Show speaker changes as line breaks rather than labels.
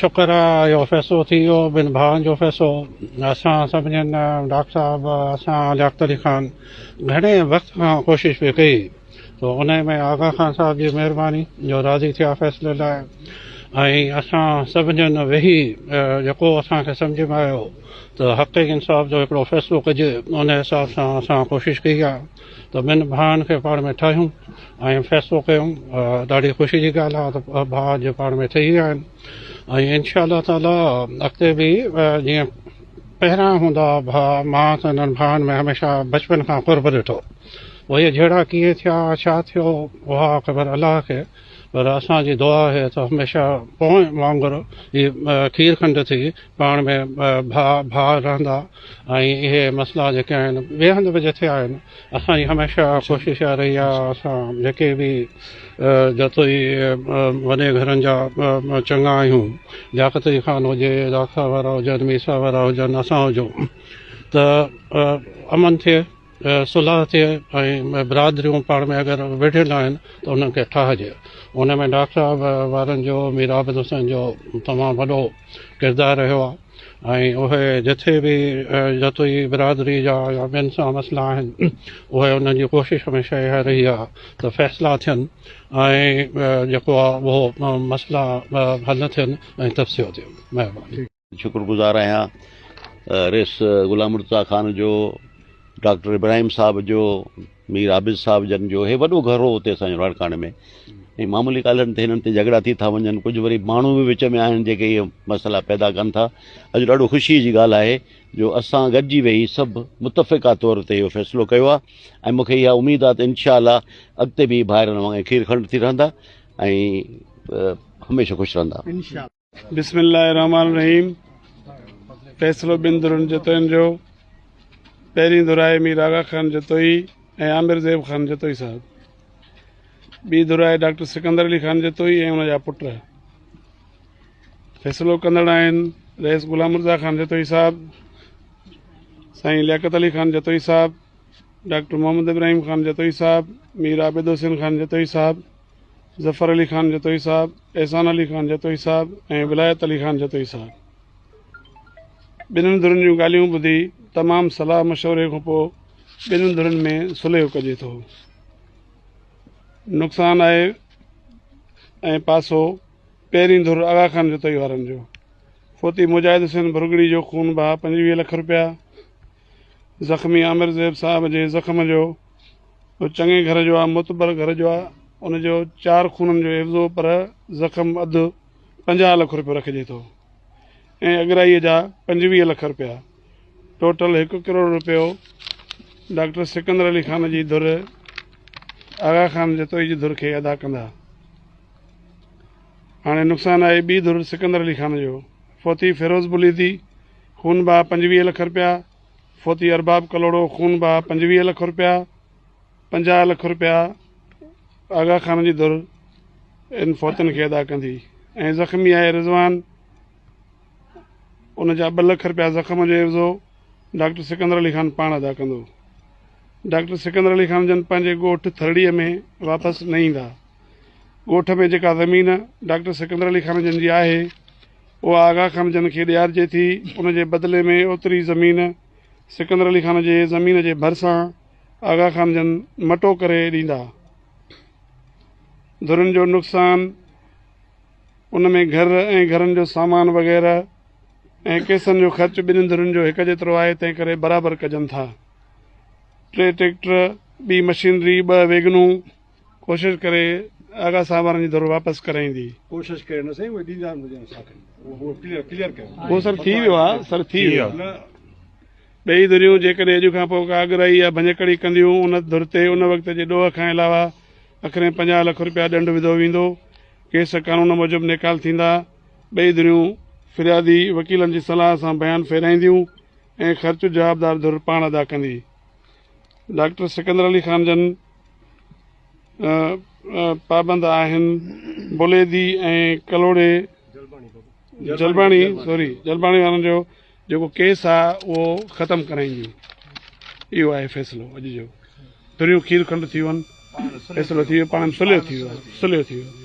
شڪر آ اهو فيصلو ٿي ويو ٻن ڀائن جو فيصلو اسان سڀنين ڊاڪٽر صاحب اسان لياقت علي خان گهڻي وقت کان ڪوشش پئي ڪئي تو انهي ۾ آغا خان صاحب جي مهرباني جو راضي ٿيا فيصلي لاء ۽ اسان سڀنين ويهي جيڪو اسان کي سمجهه ۾ آيو ته حق انصاف جو هڪڙو فيصلو ڪجي ان حساب سان اسان ڪوشش ڪئي آ ته ٻن ڀائن کي پاڻ ۾ ٺاهيون ۽ فيصلو ڪيون. ڏاڍي خوشي جي ڳالهه آهي ته ڀاء اڄ پاڻ ۾ ٺهي ويا آهن ۽ انشاء الله تعاليٰ اڳتي به جيئن پهريان هوندا ڀاء مان ته انهن ڀائن ۾ هميشه بچپن کان قرب ڏٺو. اهي جهيڙا ڪيئن ٿيا ڇا ٿيو اها خبر الله کي پر اسان جي دعا آهي ته هميشه پوئين وانگر هي کير کنڊ ٿي پاڻ ۾ ڀاء ڀاء رهندا ۽ اهي مسئلا جيڪي آهن ٻئي هنڌ به جٿي آهن اسان جي هميشه ڪوشش اها رهي آهي اسان جيڪي به جتوئي وڏي گهرن جا چڱا آهيون لياقت علي خان هجي ڊاڪٽر صاحب وارا هجن مير صاحب وارا هجن اسان هجون ته امن ٿئي صلح ٿئي ۽ برادريون پاڻ ۾ اگر وڙهيل آهن ته انهن کي ٺاهجي ان ۾ ڊاڪٽر صاحب وارن جو مير عابد حسين جو تمام وڏو ڪردار رهيو آهي ۽ اهي جٿي به جتوئي برادري جا يا ٻين سان مسئلا آهن اهي انهن جي ڪوشش هميشه اها رهي آهي ته فيصلا ٿين ۽ جيڪو آهي اهو مسئلا حل ٿين ۽ تصفيو ٿئي. مهرباني.
شڪر گذار آهيان رئيس غلام مرتضيٰ خان جو، ڊاڪٽر ابراهيم صاحب جو، مير عابد صاحب جن جو هي وڏو گهر هو اتي اسان جو لاڙڪاڻي ۾ ۽ معمولي ڳالهين تي هنن تي جهڳڙا ٿي ٿا وڃن ڪجهه وري ماڻهو به وچ ۾ آهن جيڪي اهي مسئلا پيدا ڪن ٿا اڄ ڏاڍو خوشي جي ڳالهه آهي جو اسان گڏجي ويهي سڀ متفقه طور تي اهو فيصلو ڪيو آهي ۽ مونکي اها اميد آهي ته انشاء الله اڳتي به ڀائرن وانگي کير کنڊ ٿي رهندا ۽ هميشه خوش رهندا.
بسم الله الرحمٰن الرحيم فيصلو ٻن ڌرين جتوئين جو پهرين ڌر آهي مير آغا خان جتوئي ۽ عامر زيب خان جتوئي صاحب ٻي ڌر آهي ڊاڪٽر سڪندر علي خان جتوئي ۽ ان جا پٽ فيصلو ڪندڙ آهن رئيس غلام مرزا خان جتوئي صاحب سائين لياقت علي خان جتوئي صاحب ڊاڪٽر محمد ابراهيم خان جتوئي صاحب مير عابد حسين خان جتوئي صاحب ظفر علي خان جتوئي صاحب، احسان علي خان جتوئي صاحب ۽ ولايت علي خان جتوئي صاحب ٻنهن ڌرين جون ڳالهيون ٻڌي تمام صلاح مشوري کان پوء ٻنهن ڌرين ۾ صلح ڪجي ٿو. نقصان آهي ۽ پاسو پهرين ڌر آغا خان جتوئي وارن جو فوتي مجاهد حسين ڀرڳڙي جو خون بها 25 لک روپيا، زخمي عامر زيب صاحب جي زخم جو اهو چڱي گهر جو آ، معتبر گهر جو آ، ان جو چار خونن جو عيوضو پر زخم اڌ 50 لک روپيو رکجي ٿو ۽ اڳرائيء جا 25 لک روپيا ٽوٽل هڪ ڪروڙ روپيو ڊاڪٽر سڪندر علي خان جي ڌر آغا خان جتوئي جي ڌر کي ادا ڪندا. هاڻي نقصان آهي ٻي ڌر سڪندر علي خان جو فوتي فيروز بليدي خون بها 25 لک روپيا، فوتي ارباب ڪلهوڙو خون بها 25 لک رپيا، 50 لک رپيا آغا خان جي ڌر ان فوتين کي ادا ڪندي ۽ زخمي آهي رضوان ان جا 2 لک رپيا زخم جو عيوضو ڊاڪٽر سڪندر علي خان پاڻ ادا ڪندو. ڊاڪٽر سڪندر علي خان جن پنهنجي ڳوٺ ٿرڙيء ۾ واپس نه ايندا. ڳوٺ ۾ جيڪا زمين ڊاڪٽر سڪندر علي خان جن جي آهي اها آغا خان جن کي ڏيارجي ٿي، ان جي بدلي ۾ اوتري زمين سڪندر علي خان جي زمين جي ڀرسان آغا خان جن مٽو ڪري ڏيندا. ڌرين جو نقصان، ان ۾ گهر ۽ گهرن جو سامان وغيره ۽ ڪيسن جو خرچ ٻنهين ڌرين جو هڪ جيترو آهي، تنهن ڪري برابر ڪجن ٿا. ٽي ٽريڪٽر، ٻي مشينري، ٻه ويگنون. ڪوشش ڪري آغا صاحب وارن جي ڌر واپس ڪرائيندي.
ڪوشش ڪري نه سائين اهي ڏيندا هجن اسان کي اهو ڪليئر ڪليئر ڪيو.
اهو سر ٿي ويو آ سر ٿي ويو آ. ٻئي ڌريون جيڪڏهن اڄ کان پوء ڪا اڳرائي يا ڀڃڪڙي ڪنديون ان ڌر تي ان وقت جي ڏوهه کان علاوه اکرين 50 لک رپيا ڏنڊ وڌو ويندو. ڪيس قانون موجب نيڪال ٿيندا. ٻئي ڌريون فريادي وڪيلن جي صلاح سان بيان ڦيرائينديون ۽ خرچ جوابدار ڌر پاڻ ادا ڪندي. ڊاڪٽر سڪندر علي خان جن پابند آهن بليدي ۽ ڪلهوڙي جلباڻي سوري جلباڻي وارن جو جيڪو ڪيس آ اهو ختم ڪرائينديون اهو آهي فيصلو اڄ جو ڌريون کير کنڊ ٿي ويون فيصلو ٿي ويو پاڻ ۾ صلح ٿي ويو صلح ٿي ويو.